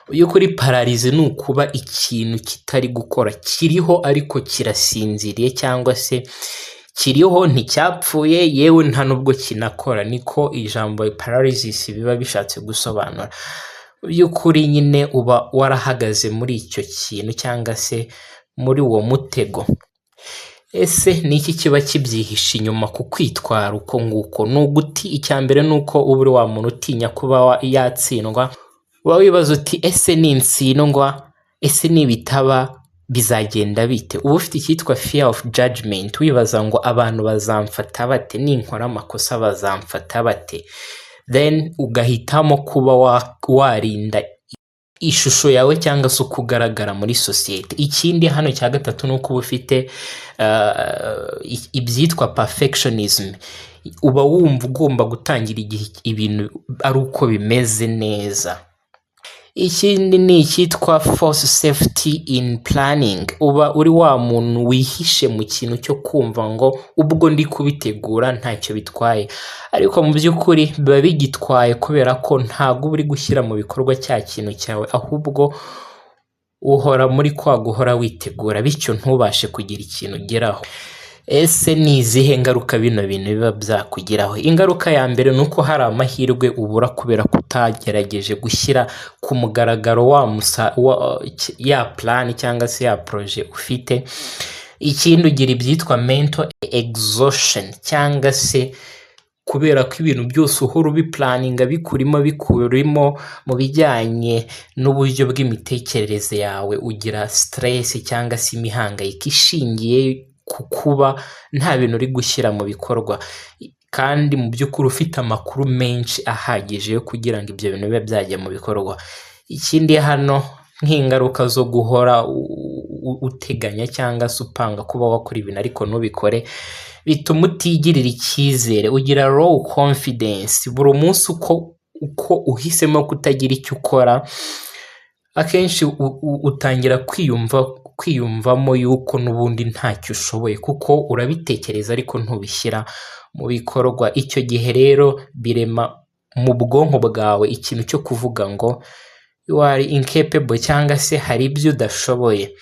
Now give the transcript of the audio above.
Mu by'ukuri paralysis ni ukuba ikintu kitari gukora, kiriho ariko kirasinziriye, cyangwa se kiriho nticyapfuye, yewe nta nubwo kinakora. Niko ijambo paralysis biba bishatse gusobanura. Mu by'ukuri nyine uba warahagaze muri icyo kintu cyangwa se muri uwo mutego. Ese ni iki kiba kibyihishe inyuma ku kwitwara uko nguko? Ni uguti icya mbere ni uko uba uri wa muntu utinya kuba yatsindwa. Uba wibaza uti: "Ese nintsindwa? Ese nibitaba bizagenda bite?" Uba ufite icyitwa fear of judgment, wibaza ngo: "Abantu bazamfata bate? Ninkora amakosa bazamfata bate?" Then ugahitamo kuba warinda ishusho yawe cyangwa se uko ugaragara muri sosiyete. Ikindi hano cya gatatu ni uko uba ufite ibyitwa perfectionism. Uba wumva ugomba gutangira igihe ibintu ari uko bimeze neza. Ikindi ni icyitwa false safety in planning. Uba uri wa muntu wihishe mu kintu cyo kumva ngo ubwo ndi kubitegura ntacyo bitwaye, ariko mu by'ukuri biba bigitwaye, kubera ko ntabwo uba uri gushyira mu bikorwa cya kintu cyawe, ahubwo uhora muri kwa guhora witegura, bityo ntubashe kugira ikintu ugeraho. Ese ni izihe ngaruka bino bintu biba byakugiraho? Ingaruka ya mbere ni uko hari amahirwe ubura kubera ko utagerageje gushyira ku mugaragaro wa musa wa, ya plan cyangwa se ya projet ufite. Ikindi, ugira ibyitwa mental exhaustion, cyangwa se kubera ko ibintu byose uhora ubiplanninga bikurimo bikurimo mu bijyanye n'uburyo bw'imitekerereze yawe, ugira stress cyangwa se imihangayiko ishingiye ku kuba nta bintu uri gushyira mu bikorwa, kandi mu by'ukuri ufite amakuru menshi ahagije yo kugira ngo ibyo bintu bibe byajya mu bikorwa. Ikindi hano nk'ingaruka zo guhora uteganya cyangwa se upanga kuba wakora ibintu ariko ntubikore, bituma utigirira icyizere, ugira low confidence buri munsi. Uko uhisemo kutagira icyo ukora, akenshi utangira kwiyumvamo yuko n'ubundi ntacyo ushoboye, kuko urabitekereza ariko ntubishyira mu bikorwa. Icyo gihe rero birema mu bwonko bwawe ikintu cyo kuvuga ngo you are incapable, cyangwa se hari ibyo udashoboye.